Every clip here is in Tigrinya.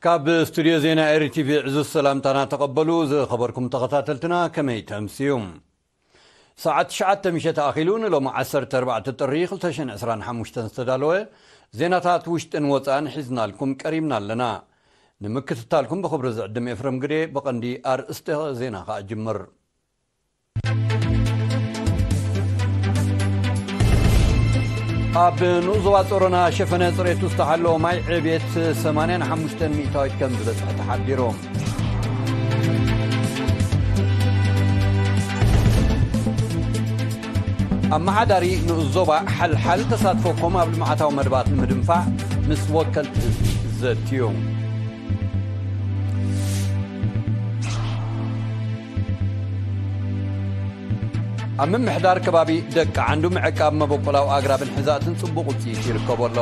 ካብ ስቱድዮ ዜና ኤሪ ቲቪ ዕዙዝ ሰላምታና ተቐበሉ። ዝኸበርኩም ተኸታተልትና፣ ከመይ ተምስዩ? ሰዓት ትሽዓተ ምሸት ኣኺሉ፣ ንሎሚ ዓሰርተ ኣርባዕተ ጥሪ ክልተ ሽሕን ዕስራን ሓሙሽተን ዝተዳለወ ዜናታት ውሽጥን ወጻእን ሒዝናልኩም ቀሪብና ኣለና። ንምክትታልኩም ብኽብሪ ዝዕድም ኤፍረም ግዴ። ብቐንዲ ኣርእስተ ዜና ከኣ ጅምር። ኣብ ንኡስ ዞባ ጾሮና ሸፈነ ጽሬቱ ዝተሓለወ ማይ ዕብየት ሰማንያን ሓሙሽተን ሚእታዊት ከም ዝበጽሐ ተሓቢሩ። ኣመሓዳሪ ንኡስ ዞባ ሓልሓል ተሳትፎኩም ኣብ ልምዓታዊ መደባት ንምድንፋዕ ምስ ወከልቲ ህዝቢ ዘትዩ። ኣብ ምምሕዳር ከባቢ ደቂ ዓንዱ ምዕቃብ መበቆላዊ ኣግራብን ሕዛእትን ጽቡቕ ውጽኢት ይርከቦ ኣሎ።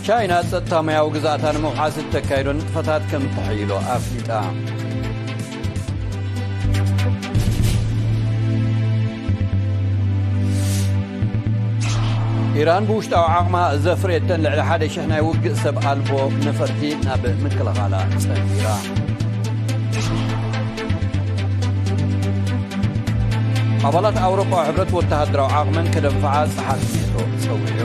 ቻይና ጸጥታ ማያዊ ግዛእታ ንምውሓስ እተካየዶ ንጥፈታት ከም እተሐይሎ ኣፍሊጣ። ኢራን ብውሽጣዊ ዓቕማ ዘፍረየተን ልዕሊ ሓደ ሽሕ ናይ ውግእ ሰብ ኣልቦ ነፈርቲ ናብ ምክልኻላ ጸንቢራ። ኣባላት ኣውሮጳዊ ሕብረት ወተሃደራዊ ዓቕመን ከደንፍዓ ጸሓፊ ኔቶ ጸዊዑ።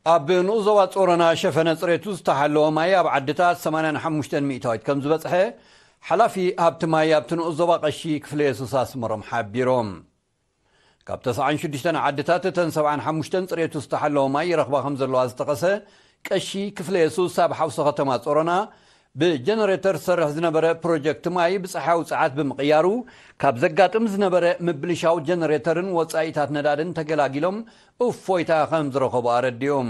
ኣብ ንኡስ ዞባ ጾሮና ሸፈነ ጽሬቱ ዝተሓለወ ማይ ኣብ ዓድታት ሰማንያን ሓሙሽተን ሚእታዊት ከም ዝበጽሐ ሓላፊ ሃብቲ ማይ ኣብቲ ንኡስ ዞባ ቀሺ ክፍለ የሱስ ኣስመሮም ሓቢሮም። ካብ ተስዓን ሽዱሽተን ዓድታት እተን ሰብዓን ሓሙሽተን ጽሬቱ ዝተሓለወ ማይ ይረኽባ ከም ዘለዋ ዝጠቐሰ ቀሺ ክፍለ የሱስ፣ ኣብ ሓውሲ ከተማ ጾሮና ብጀነሬተር ዝሰርሕ ዝነበረ ፕሮጀክት ማይ ብጸሓያዊ ጸዓት ብምቕያሩ፣ ካብ ዘጋጥም ዝነበረ ምብልሻው ጀነሬተርን ወጻኢታት ነዳድን ተገላጊሎም እፎይታ ከም ዝረኸቡ ኣረዲኦም።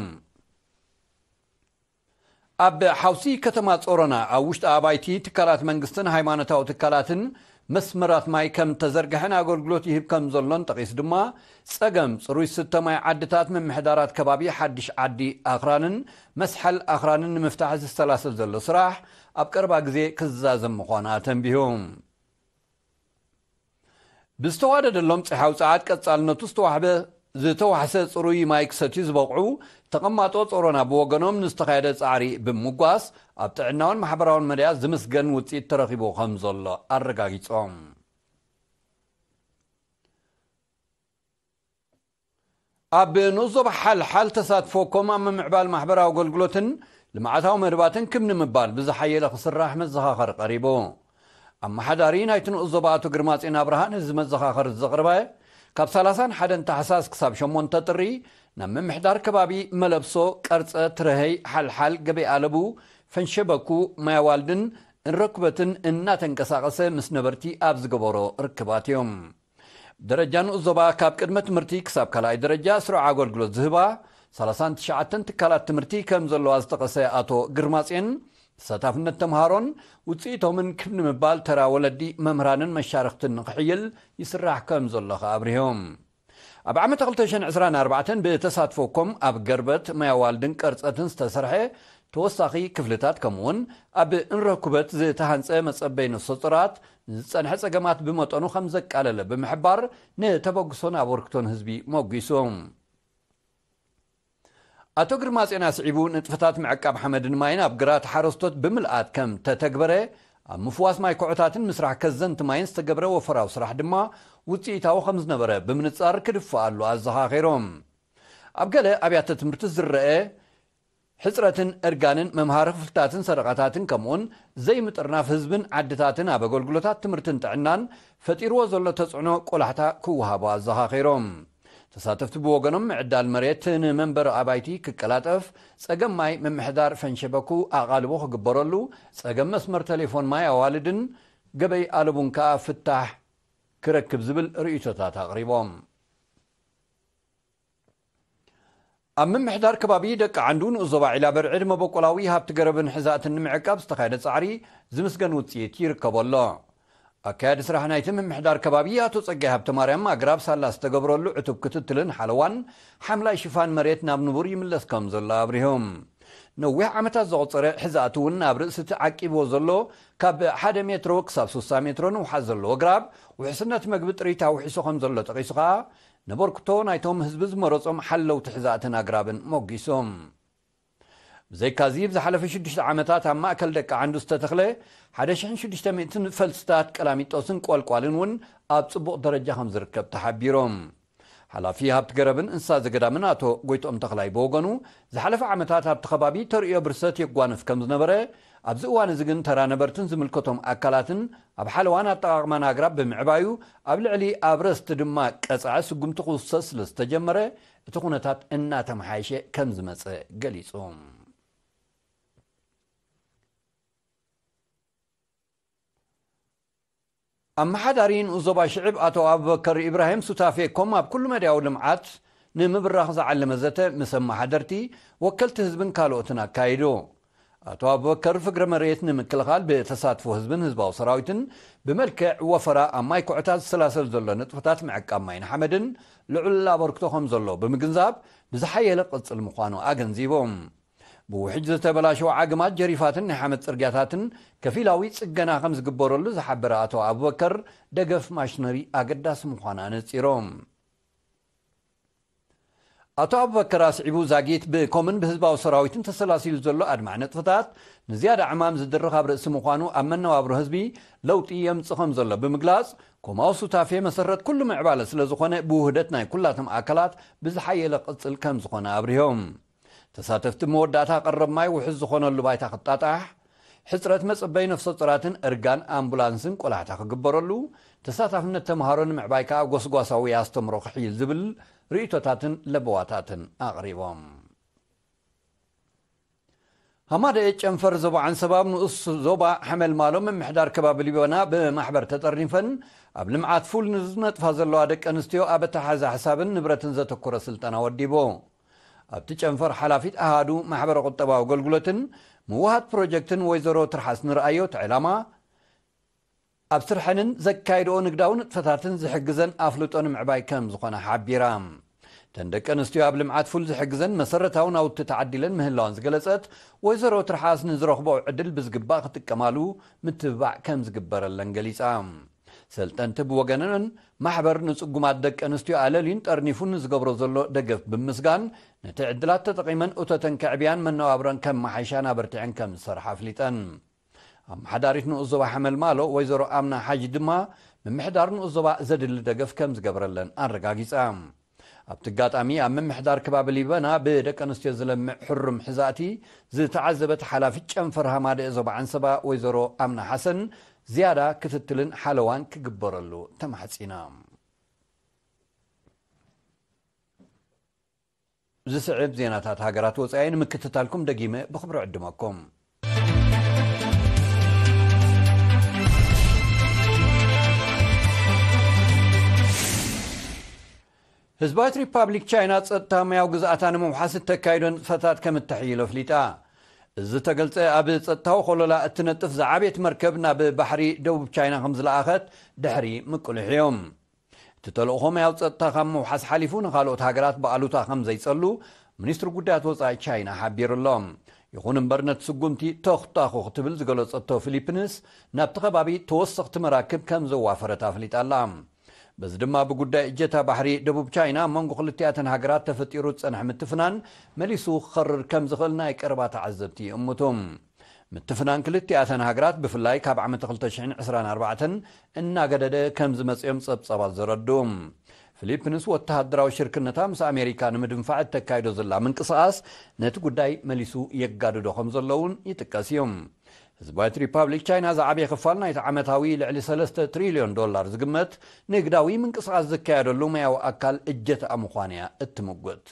ኣብ ሓውሲ ከተማ ጾሮና ኣብ ውሽጢ ኣባይቲ ትካላት መንግስትን ሃይማኖታዊ ትካላትን መስመራት ማይ ከም ተዘርግሐን ኣገልግሎት ይህብ ከም ዘሎን ጠቒሱ ድማ፣ ጸገም ጽሩይ ዝስተ ማይ ዓድታት ምምሕዳራት ከባቢ ሓድሽ ዓዲ ኣኽራንን መስሓል ኣኽራንን ንምፍታሕ ዝሰላሰል ዘሎ ስራሕ ኣብ ቀረባ ግዜ ክዛዘም ምዃኑ ኣተንቢሁ። ብዝተዋደደሎም ጸሓያዊ ጸዓት ቀጻልነቱ ዝተዋሕበ፣ ዝተዋሕሰ ጽሩይ ማይ ክሰትዩ ዝበቕዑ ተቐማጦ ጾሮና ብወገኖም ንዝተኻየደ ጻዕሪ ብምጓስ ኣብ ጥዕናውን ማሕበራውን መዳያት ዝምስገን ውጽኢት ተረኺቡ ከም ዘሎ ኣረጋጊጾም። ኣብ ንኡስ ዞባ ሓልሓል ተሳትፎ ኮም ኣብ ምምዕባል ማሕበራዊ ኣገልግሎትን ልምዓታዊ መደባትን ክብ ንምባል ብዝሓየለ ክስራሕ መዘኻኸሪ ቀሪቡ። ኣመሓዳሪ ናይቲ ንኡስ ዞባ ኣቶ ግርማጽዮን ኣብርሃ ነዚ መዘኻኸሪ ዘቕርበ፣ ካብ ሰላሳን ሓደን ታሕሳስ ክሳብ ሸሞንተ ጥሪ ናብ ምምሕዳር ከባቢ መለብሶ፣ ቀርጸ፣ ትረሀይ፣ ሓልሓል፣ ገበይ ኣለቡ፣ ፈንሸበኩ፣ ማያዋልድን እንረኩበትን እናተንቀሳቐሰ ምስ ነበርቲ ኣብ ዝገበሮ ርክባት እዮም። ደረጃ ንኡስ ዞባ ካብ ቅድመ ትምህርቲ ክሳብ ካልኣይ ደረጃ ስሩዕ ኣገልግሎት ዝህባ ሰላሳን ትሽዓተን ትካላት ትምህርቲ ከም ዘለዋ ዝጠቐሰ ኣቶ ግርማጽዮን፣ ተሳታፍነት ተምሃሮን ውጽኢቶምን ክብ ንምባል ተራ ወለዲ፣ መምህራንን መሻርኽትን ንኽሕይል ይስራሕ ከም ዘሎ ከኣ ኣብሪሆም። ኣብ ዓመት ክልተ ሽሕን ዕስራን ኣርባዕተን ብተሳትፎ ኮም ኣብ ገርበት፣ ማያዋልድን ቀርጸትን ዝተሰርሐ ተወሳኺ ክፍልታት፣ ከምኡውን ኣብ እንረኩበት ዝተሃንጸ መጸበይ ነፍሰ ጡራት ንዝጸንሐ ጸገማት ብመጠኑ ከም ዘቃለለ ብምሕባር፣ ንተበግሶን ኣበርክቶን ህዝቢ ሞጒሱ። ኣቶ ግርማጽዮን ኣስዒቡ፣ ንጥፈታት ምዕቃብ ሓመድን ማይን ኣብ ግራት ሓረስቶት ብምልኣት ከም ተተግበረ፣ ኣብ ምፍዋስ ማይ ኮዖታትን ምስራሕ ከዘንቲ ማይን ዝተገብረ ወፈራዊ ስራሕ ድማ ውጽኢታዊ ከም ዝነበረ ብምንጻር ክድፈኣሉ ኣዘኻኺሮም። ኣብ ገለ ኣብያተ ትምህርቲ ዝረአ ሕጽረትን እርጋንን መምሃሪ ክፍልታትን ሰደቓታትን፣ ከምኡውን ዘይምጥርናፍ ህዝብን ዓድታትን ኣብ ኣገልግሎታት ትምህርትን ጥዕናን ፈጢርዎ ዘሎ ተጽዕኖ ቆላሕታ ክወሃቦ ኣዘኻኺሮም። ተሳተፍቲ ብወገኖም፣ ምዕዳል መሬት ንመንበሪ ኣባይቲ ክቀላጠፍ፣ ጸገም ማይ ምምሕዳር ፈንሸበኩ ኣቓልቦ ክግበረሉ፣ ጸገም መስመር ቴሌፎን ማይ ኣዋልድን ገበይ ኣለቡን ከኣ ፍታሕ ክረክብ ዝብል ርእይቶታት ኣቕሪቦም። ኣብ ምምሕዳር ከባቢ ደቂ ዓንዱ ንኡስ ዞባ ዒላ በርዕድ መበቆላዊ ሃብቲ ገረብን ሕዛእትን ንምዕቃብ ዝተኻየደ ጻዕሪ ዝምስገን ውጽኢት ይርከቦ ኣሎ። ኣካያዲ ስራሕ ናይቲ ምምሕዳር ከባቢ ኣቶ ጸጋይ ሃብተማርያም፣ ኣግራብ ሳላ ዝተገብረሉ ዕቱብ ክትትልን ሓለዋን ሓምላይ ሽፋን መሬት ናብ ንቡር ይምለስ ከም ዘሎ ኣብሪሆም። ነዊሕ ዓመታት ዘቑጸረ ሕዛእቲ እውን ናብ ርእሲ እቲ ዓቂብዎ ዘሎ ካብ ሓደ ሜትሮ ክሳብ ሶስት ሜትሮ ንውሓት ዘለዎ ግራብ ውሕስነት መግቢ ጥሪት ኣውሒሱ ከም ዘሎ ጠቒሱ ከኣ፣ ነበርክቶ ናይቶም ህዝቢ ዝመረጾም ሓለውቲ ሕዛእትን ኣግራብን ሞጊሶም። ብዘይካዚ፣ ብዝሓለፈ ሽዱሽተ ዓመታት ኣብ ማእከል ደቂ ዓንዱ ዝተተኽለ ሓደ ሽሕን ሽዱሽተ ሚእትን ፈልስታት ቀላሚጦስን ቆልቋልን እውን ኣብ ጽቡቕ ደረጃ ከም ዝርከብ ተሓቢሮም። ሓላፊ ሃብቲ ገረብን እንስሳ ዘገዳምን ኣቶ ጎይትኦም ተኽላይ ብወገኑ፣ ዝሓለፈ ዓመታት ኣብቲ ከባቢ ተርእዮ ብርሰት የጓንፍ ከም ዝነበረ፣ ኣብዚ እዋን እዚ ግን ተራ ነበርትን ዝምልከቶም ኣካላትን ኣብ ሓለዋን ኣጠቓቕማን ኣግራብ ብምዕባዩ፣ ኣብ ልዕሊ ኣብረስቲ ድማ ቀጻዒ ስጉምቲ ክውሰድ ስለ ዝተጀመረ፣ እቲ ኩነታት እናተመሓየሸ ከም ዝመጸ ገሊጹ። ኣመሓዳሪ ንኡስ ዞባ ሽዕብ ኣቶ ኣቡበከር ኢብራሂም ሱታፌ ኮም ኣብ ኩሉ መድያዊ ልምዓት ንምብራኽ ዝዓለመ ዘተ ምስ ኣመሓደርቲ፣ ወከልቲ ህዝብን ካልኦትን ኣካይዱ። ኣቶ ኣቡበከር ፍግረ መሬት ንምክልኻል ብተሳትፎ ህዝብን ህዝባዊ ሰራዊትን ብመልክዕ ወፈራ ኣብ ማይ ኩዕታት ዝሰላሰል ዘሎ ንጥፈታት ምዕቃብ ማይን ሓመድን ልዑል ኣበርክቶ ከም ዘሎ ብምግንዛብ ብዝሓየለ ቅጽል ምዃኑ ኣገንዚቦም። ብውሕጅ ዝተበላሸው ዓግማት ጀሪፋትን ናይ ሓመድ ጽርግያታትን ከፊላዊ ጽገና ከም ዝግበረሉ ዝሓበረ ኣቶ ኣቡበከር፣ ደገፍ ማሽነሪ ኣገዳሲ ምዃኑ ኣነጺሮም። ኣቶ ኣቡበከር ኣስዒቡ፣ ዛጊት ብኮምን ብህዝባዊ ሰራዊትን ተሰላሲሉ ዘሎ ኣድማዕ ንጥፈታት ንዝያዳ ዕማም ዝድርኽ ኣብ ርእሲ ምዃኑ፣ ኣብ መነባብሮ ህዝቢ ለውጢ የምጽእ ከም ዘሎ ብምግላጽ፣ ኮማዊ ሱታፌ መሰረት ኩሉ ምዕባለ ስለ ዝኾነ ብውህደት ናይ ኩላቶም ኣካላት ብዝሓየለ ቅጽል ከም ዝኾነ ኣብሪሆም። ተሳተፍቲ መወዳእታ ቀረብ ማይ ውሑስ ዝኾነሉ ባይታ ክጣጣሕ፣ ሕጽረት መጸበይ ነፍሰ ጡራትን እርጋን ኣምቡላንስን ቆላሕታ ክግበረሉ፣ ተሳታፍነት ተምሃሮ ንምዕባይ ከኣ ጎስጓሳዊ ኣስተምሮ ክሕይል ዝብል ርእይቶታትን ለበዋታትን ኣቕሪቦም። ሃማደኤ ጨንፈር ዞባ ዓንሰባ ኣብ ንኡስ ዞባ ሓመልማሎ ምምሕዳር ከባቢ ሊበና ብማሕበር ተጠርኒፈን ኣብ ልምዓት ፉል ንዝነጥፋ ዘለዋ ደቂ ኣንስትዮ ኣብ ኣተሓሕዛ ሕሳብን ንብረትን ዘተኮረ ስልጠና ወዲቡ። ኣብቲ ጨንፈር ሓላፊት ኣሃዱ ማሕበረ ቁጠባዊ ኣገልግሎትን ምውሃት ፕሮጀክትን ወይዘሮ ትርሓስ ንርኣዮ፣ እቲ ዕላማ ኣብ ስርሐንን ዘካይድኦ ንግዳዊ ንጥፈታትን ዝሕግዘን ኣፍልጦ ንምዕባይ ከም ዝኾነ ሓቢራ። እተን ደቂ ኣንስትዮ ኣብ ልምዓት ፉል ዝሕግዘን መሰረታዊ ናውቲ ተዓዲለን ምህላወን ዝገለጸት ወይዘሮ ትርሓስ፣ ንዝረኽብኦ ዕድል ብዝግባእ ክጥቀማሉ ምትብባዕ ከም ዝግበረለን ገሊጻ። ሰልጠንቲ ብወገነን፣ ማሕበር ንጽጉማት ደቂ ኣንስትዮ ኣለልዩን ጠርኒፉን ንዝገብሮ ዘሎ ደገፍ ብምስጋን፣ ነቲ ዕድላት ተጠቒመን እቶተን ከዕብያን መነባብሮን ከመሓይሻን ኣበርቲዐን ከም ዝሰርሓ ኣፍሊጠን። ኣመሓዳሪት ንኡስ ዞባ ሓመልማሎ ወይዘሮ ኣምና ሓጂ ድማ፣ ምምሕዳር ንኡስ ዞባ ዘድሊ ደገፍ ከም ዝገብረለን ኣረጋጊጻ። ኣብቲ ኣጋጣሚ፣ ኣብ ምምሕዳር ከባቢ ሊበና ብደቂ ኣንስትዮ ዝለምዕ ሕሩም ሕዛእቲ ዝተዓዘበት ሓላፊት ጨንፈር ሃማደኤ ዞባ ዓንሰባ ወይዘሮ ኣምና ሓሰን፣ ዝያዳ ክትትልን ሓለዋን ክግበረሉ ተማሕጺና። ዝስዕብ ዜናታት ሃገራት ወጻኢ ንምክትታልኩም ደጊመ ብኽብሪ ዕድመኩም። ህዝባዊት ሪፓብሊክ ቻይና ጸጥታ ማያዊ ግዝኣታ ንምውሓስ እተካይዶ ንጥፈታት ከም እተሕይሎ ኣፍሊጣ። እዚ ዝተገልጸ፣ ኣብ ጸጥታዊ ኮለላ እትነጥፍ ዝዓበየት መርከብ ናብ ባሕሪ ደቡብ ቻይና ከም ዝለኣኸት ድሕሪ ምቅልሑ እዮም። እቲ ተልእኾ ማያዊ ጸጥታ ካብ ምውሓስ ሓሊፉ ንኻልኦት ሃገራት ብኣሉታ ከም ዘይጸሉ ሚኒስትሪ ጉዳያት ወጻኢ ቻይና ሓቢሩ ኣሎ። ይኹን እምበር፣ ነቲ ስጉምቲ ተኹታኹ ክትብል ዝገለጸቶ ፊሊፒንስ፣ ናብቲ ከባቢ ተወሰኽቲ መራክብ ከም ዘዋፈረት ኣፍሊጣ ኣላ። በዚ ድማ፣ ብጉዳይ እጀታ ባሕሪ ደቡብ ቻይና ኣብ መንጎ ክልቲኣተን ሃገራት ተፈጢሩ ዝጸንሐ ምትፍናን መሊሱ ክኸርር ከም ዝኽእል ናይ ቀረባ ተዓዘብቲ ይእምቱ። ምትፍናን ክልቲኣተን ሃገራት፣ ብፍላይ ካብ ዓመት ክልተ ሽሕን ዕስራን ኣርባዕተን እናገደደ ከም ዝመጽኦም ጸብጻባት ዘረድኡ። ፊሊፒንስ ወተሃደራዊ ሽርክነታ ምስ ኣሜሪካ ንምድንፋዕ እተካይዶ ዘላ ምንቅስቓስ፣ ነቲ ጉዳይ መሊሱ የጋድዶ ከም ዘሎ እውን ይጥቀስ እዩ። ህዝባዊት ሪፓብሊክ ቻይና ዝዓበየ ክፋል ናይቲ ዓመታዊ ልዕሊ ሰለስተ ትሪልዮን ዶላር ዝግመት ንግዳዊ ምንቅስቓስ ዝካየደሉ ማያዊ ኣካል እጀትኣ ምዃን እያ እትምጉት።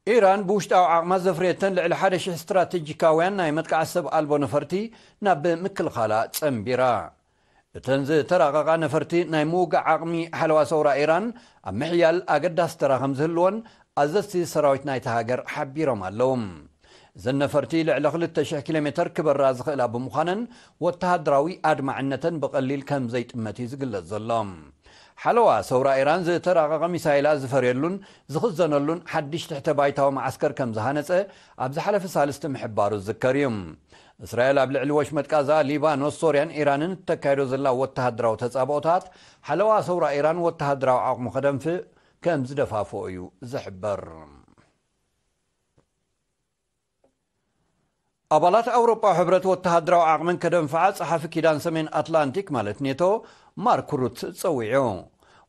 ኢራን ብውሽጣዊ ዓቕማ ዘፍረየተን ልዕሊ ሓደ ሽሕ ስትራተጂካውያን ናይ መጥቃዕቲ ሰብ ኣልቦ ነፈርቲ ናብ ምክልኻላ ጸንቢራ። እተን ዝተራቐቓ ነፈርቲ ናይ ምውጋእ ዓቕሚ ሓለዋ ሰውራ ኢራን ኣብ ምሕያል ኣገዳሲ ተራ ከም ዝህልወን ኣዘዝቲ ሰራዊት ናይታ ሃገር ሓቢሮም ኣለዉ። እዘን ነፈርቲ ልዕሊ ክልተ ሽሕ ኪሎ ሜተር ክበራ ዝኽእላ ብምዃነን፣ ወተሃደራዊ ኣድማዕነተን ብቐሊል ከም ዘይጥመት እዩ ዝግለጽ ዘሎ። ሓለዋ ሰውራ ኢራን ዝተራቐቐ ሚሳይላት ዝፈርየሉን ዝኽዘነሉን ሓድሽ ትሕተ ባይታዊ መዓስከር ከም ዝሃነጸ ኣብ ዝሓለፈ ሳልስቲ ምሕባሩ ዝዝከር እዩ። እስራኤል ኣብ ልዕሊ ወሽመጥ ቃዛ፣ ሊባኖስ፣ ሶርያን ኢራንን እተካይዶ ዘላ ወተሃደራዊ ተጻብኦታት፣ ሓለዋ ሰውራ ኢራን ወተሃደራዊ ዓቕሙ ከደንፍእ ከም ዝደፋፍኦ እዩ ዝሕበር። ኣባላት ኣውሮጳዊ ሕብረት ወተሃደራዊ ዓቕመን ከደንፍዓ ጸሓፊ ኪዳን ሰሜን ኣትላንቲክ ማለት ኔቶ ማርክ ሩት ጸዊዑ።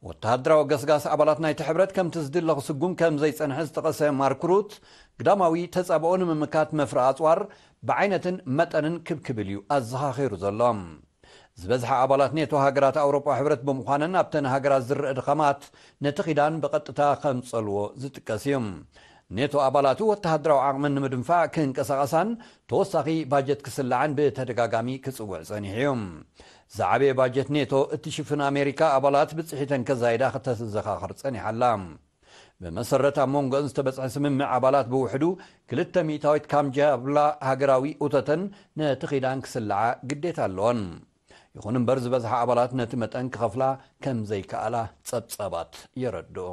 ወተሃደራዊ ገስጋስ ኣባላት ናይቲ ሕብረት ከምቲ ዝድለ ክስጉም ከም ዘይጸንሐ ዝጠቐሰ ማርክ ሩት፣ ግዳማዊ ተጻብኦ ንምምካት መፍረ ኣጽዋር ብዓይነትን መጠንን ክብ ክብል እዩ ኣዘኻኺሩ ዘሎ። ዝበዝሓ ኣባላት ኔቶ ሃገራት ኣውሮጳ ሕብረት ብምዃነን ኣብተን ሃገራት ዝረአ ድኻማት ነቲ ኪዳን ብቐጥታ ከምጸልዎ ዝጥቀስ እዩ። ኔቶ ኣባላቱ ወተሃደራዊ ዓቕመን ንምድንፋዕ ክንቀሳቐሳን ተወሳኺ ባጀት ክስላዓን ብተደጋጋሚ ክጽውዕ ጸኒሑ እዩ። ዝዓበየ ባጀት ኔቶ እትሽፍን ኣሜሪካ ኣባላት ብጽሒተን ከዛይዳ ከተዘኻኽር ጸኒሓ ኣላ። ብመሰረት ኣብ መንጎን ዝተበጽሐ ስምምዕ ኣባላት ብውሕዱ ክልተ ሚእታዊት ካምጃብላ ሃገራዊ እቶተን ነቲ ኪዳን ክስልዓ ግዴታ ኣለወን። ይኹን እምበር ዝበዝሓ ኣባላት ነቲ መጠን ክኸፍላ ከም ዘይከኣላ ጸብጻባት የረድኡ።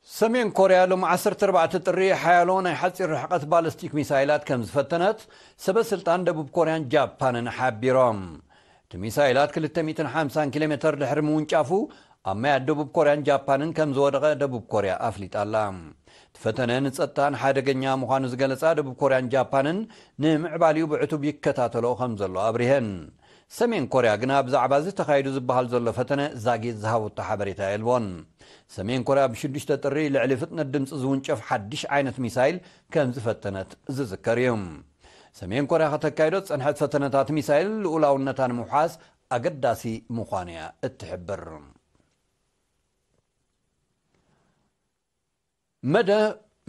ሰሜን ኮርያ ሎም ዓሰርተ ኣርባዕተ ጥሪ ሓያሎ ናይ ሓጺር ርሕቀት ባለስቲክ ሚሳይላት ከም ዝፈተነት ሰበ ስልጣን ደቡብ ኮርያን ጃፓንን ሓቢሮም። እቲ ሚሳይላት ክልተ ሚእትን ሓምሳን ኪሎ ሜተር ድሕሪ ምውንጫፉ ኣብ ማያት ደቡብ ኮርያን ጃፓንን ከም ዝወደቐ ደቡብ ኮርያ ኣፍሊጣ ኣላ። እቲ ፈተነ ንጸጥታን ሓደገኛ ምዃኑ ዝገለጻ ደቡብ ኮርያን ጃፓንን ንምዕባሊኡ ብዕቱብ ይከታተሎ ከም ዘሎ ኣብሪሀን። ሰሜን ኮርያ ግና ብዛዕባ እዚ ተኻይዱ ዝበሃል ዘሎ ፈተነ ዛጊት ዝሃበቶ ሓበሬታ የልቦን። ሰሜን ኮርያ ብሽዱሽተ ጥሪ ልዕሊ ፍጥነት ድምፂ ዝውንጨፍ ሓድሽ ዓይነት ሚሳይል ከም ዝፈተነት ዝዝከር እዩ። ሰሜን ኮርያ ከተካይዶ ዝጸንሐት ፈተነታት ሚሳይል ልኡላውነታ ንምውሓስ ኣገዳሲ ምዃኑ እያ እትሕብር። መደ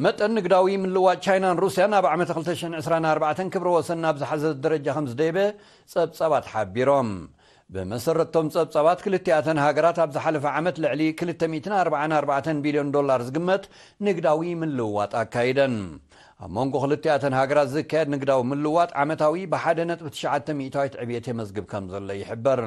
መጠን ንግዳዊ ምልዋጥ ቻይናን ሩስያን ኣብ ዓመት ክልተ ሽሕን ዕስራን ኣርባዕተን ክብረ ወሰን ናብ ዝሓዘት ደረጃ ከም ዝደየበ ጸብጻባት ሓቢሮም። ብመሰረቶም ጸብጻባት ክልቲኣተን ሃገራት ኣብ ዝሓለፈ ዓመት ልዕሊ ክልተ ሚእትን ኣርባዓን ኣርባዕተን ቢልዮን ዶላር ዝግመት ንግዳዊ ምልውዋጥ ኣካይደን። ኣብ መንጎ ክልቲኣተን ሃገራት ዝካየድ ንግዳዊ ምልውዋጥ ዓመታዊ ብሓደ ነጥቢ ትሽዓተ ሚእታዊት ዕብየት የመዝግብ ከም ዘሎ ይሕበር።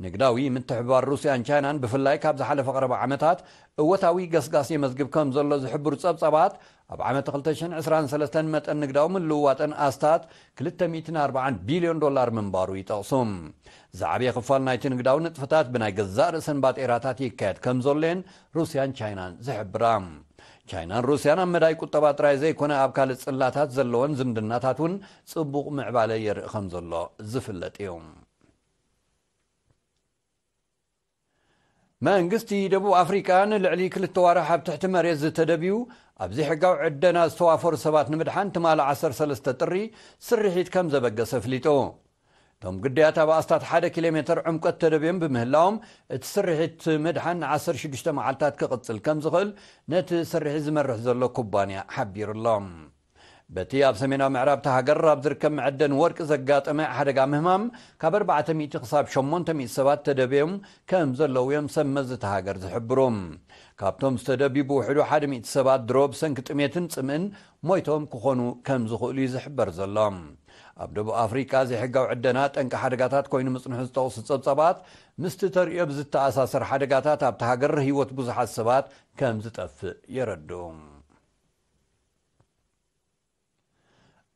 ንግዳዊ ምትሕብባር ሩስያን ቻይናን ብፍላይ ካብ ዝሓለፈ ቀረባ ዓመታት እወታዊ ገስጋስ የመዝግብ ከም ዘሎ ዝሕብሩ ጸብጻባት፣ ኣብ ዓመት ክልተ ሽሕን ዕስራን ሰለስተን መጠን ንግዳዊ ምልውዋጥን ኣስታት ክልተ ሚእትን ኣርባዓን ቢልዮን ዶላር ምንባሩ ይጠቕሱ። ዝዓበየ ክፋል ናይቲ ንግዳዊ ንጥፈታት ብናይ ገዛእ ርእሰን ባጤራታት ይካየድ ከም ዘሎየን ሩስያን ቻይናን ዝሕብራ። ቻይናን ሩስያን ኣብ መዳይ ቁጠባ ጥራይ ዘይኮነ ኣብ ካልእ ጽላታት ዘለወን ዝምድናታት እውን ጽቡቕ ምዕባለ የርኢ ከም ዘሎ ዝፍለጥ እዩ። መንግስቲ ደቡብ ኣፍሪቃ ንልዕሊ ክልተ ዋርሕ ኣብ ትሕቲ መሬት ዝተደብዩ ኣብ ዘይሕጋዊ ዕደና ዝተዋፈሩ ሰባት ንምድሓን ትማሊ ዓሰርተ ሰለስተ ጥሪ ስርሒት ከም ዘበገሰ ኣፍሊጡ። እቶም ግዳያት ኣብ ኣስታት ሓደ ኪሎ ሜተር ዕምቆት ተደብዮም ብምህላዎም፣ እቲ ስርሒት ምድሓን ን ዓሰርተ ሽዱሽተ መዓልታት ክቕጽል ከም ዝኽእል ነቲ ስርሒት ዝመርሕ ዘሎ ኩባንያ ሓቢሩ ኣሎ። በቲ ኣብ ሰሜናዊ ምዕራብ እታ ሃገር ኣብ ዝርከብ መዐደኒ ወርቂ ዘጋጠመ ሓደጋ ምህማም፣ ካብ ኣርባዕተ ሚእቲ ክሳብ ሸሞንተ ሚእቲ ሰባት ተደብዮም ከም ዘለዉ እዮም ሰብ መዚ እታ ሃገር ዝሕብሩ። ካብቶም ዝተደብዩ ብውሕዱ ሓደ ሚእቲ ሰባት ድሮ ብሰንኪ ጥሜትን ጽምእን ሞይቶም ክኾኑ ከም ዝኽእሉ እዩ ዝሕበር ዘሎ። ኣብ ደቡብ ኣፍሪቃ ዘይሕጋዊ ዕደና ጠንቂ ሓደጋታት ኮይኑ ምጽንሑ ዝጠቕሱ ጸብጻባት፣ ምስቲ ተርእዮ ብዝተኣሳሰር ሓደጋታት ኣብታ ሃገር ህይወት ብዙሓት ሰባት ከም ዝጠፍእ የረድኡ።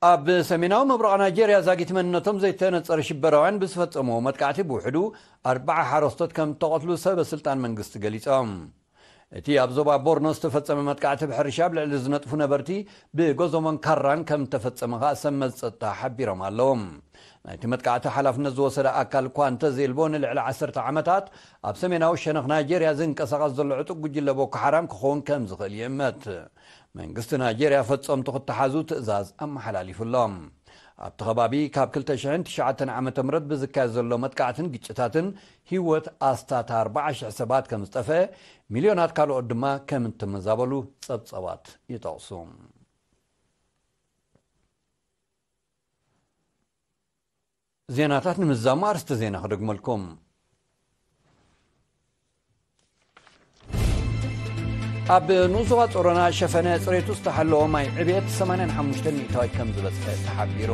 ኣብ ሰሜናዊ ምብራቕ ናይጄርያ ዛጊት መንነቶም ዘይተነጸረ ሽበራውያን ብዝፈጸምዎ መጥቃዕቲ ብውሕዱ ኣርባዓ ሓረስቶት ከም እተቐትሉ ሰበ ስልጣን መንግስቲ ገሊጾም። እቲ ኣብ ዞባ ቦርኖ ዝተፈጸመ መጥቃዕቲ ብሕርሻ ኣብ ልዕሊ ዝነጥፉ ነበርቲ ብጎዞሞን ካራን ከም እተፈጸመ ከኣ ሰብ መዚ ጸጥታ ሓቢሮም ኣለዉ። ናይቲ መጥቃዕቲ ሓላፍነት ዝወሰደ ኣካል እኳ እንተዘየልቦ፣ ንልዕሊ ዓሰርተ ዓመታት ኣብ ሰሜናዊ ሸነኽ ናይጄርያ ዝንቀሳቐስ ዘሎ ዕጡቕ ጉጅለ ቦኮ ሓራም ክኸውን ከም ዝኽእል ይእመት። መንግስቲ ናይጄርያ ፈጸምቱ ክተሓዙ ትእዛዝ ኣመሓላሊፉ ኣሎ። ኣብቲ ከባቢ ካብ ክልተ ሽሕን ትሽዓተን ዓመተ ምህረት ብዝካየድ ዘሎ መጥቃዕትን ግጭታትን ህይወት ኣስታት ኣርባዓ ሽሕ ሰባት ከም ዝጠፍአ፣ ሚልዮናት ካልኦት ድማ ከም እተመዛበሉ ጸብጻባት ይጠቕሱ። ዜናታት ንምዝዛሙ ኣርእስተ ዜና ክደግመልኩም። ኣብ ንኡስ ዞባ ጾሮና ሸፈነ ጽሬቱ ዝተሓለወ ማይ ዕብየት ሰማንያን ሓሙሽተ ሚእታዊት ከም ዝበጽሐ ተሓቢሩ።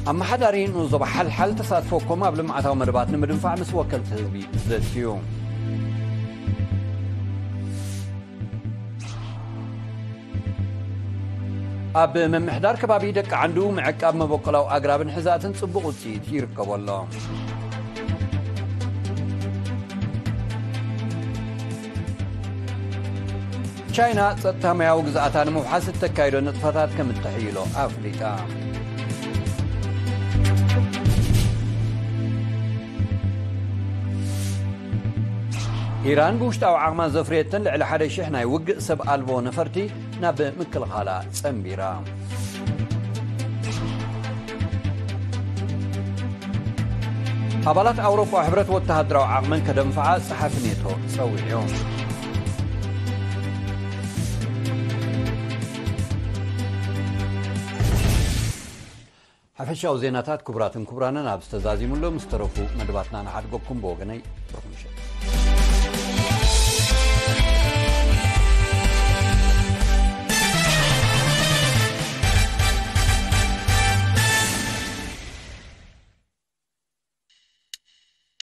ኣመሓዳሪ ንኡስ ዞባ ሓልሓል ተሳትፎኩም ኣብ ልምዓታዊ መደባት ንምድንፋዕ ምስ ወከልቲ ህዝቢ ዘትዩ። ኣብ ምምሕዳር ከባቢ ደቂ ዓንዱ ምዕቃብ መበቆላዊ ኣግራብን ሕዛእትን ጽቡቕ ውጽኢት ይርከቦ ኣሎ። ቻይና ጸጥታ ማያዊ ግዝኣታ ንምውሓስ እተካይዶ ንጥፈታት ከም እተሕይሎ ኣፍሊጣ። ኢራን ብውሽጣዊ ዓቕማ ዘፍረየተን ልዕሊ ሓደ ሽሕ ናይ ውግእ ሰብ ኣልቦ ነፈርቲ ናብ ምክልኻላ ጸንቢራ። ኣባላት ኣውሮጳ ሕብረት ወተሃደራዊ ዓቕመን ከደንፍዓ ጸሓፊ ኔቶ ጸዊዑ። ሓፈሻዊ ዜናታት ክቡራትን ክቡራንን ኣብ ዝተዛዚሙሉ ምስ ተረፉ መደባትና ንሓድገኩም። ብወገነይ ብሩኽ ምሸት።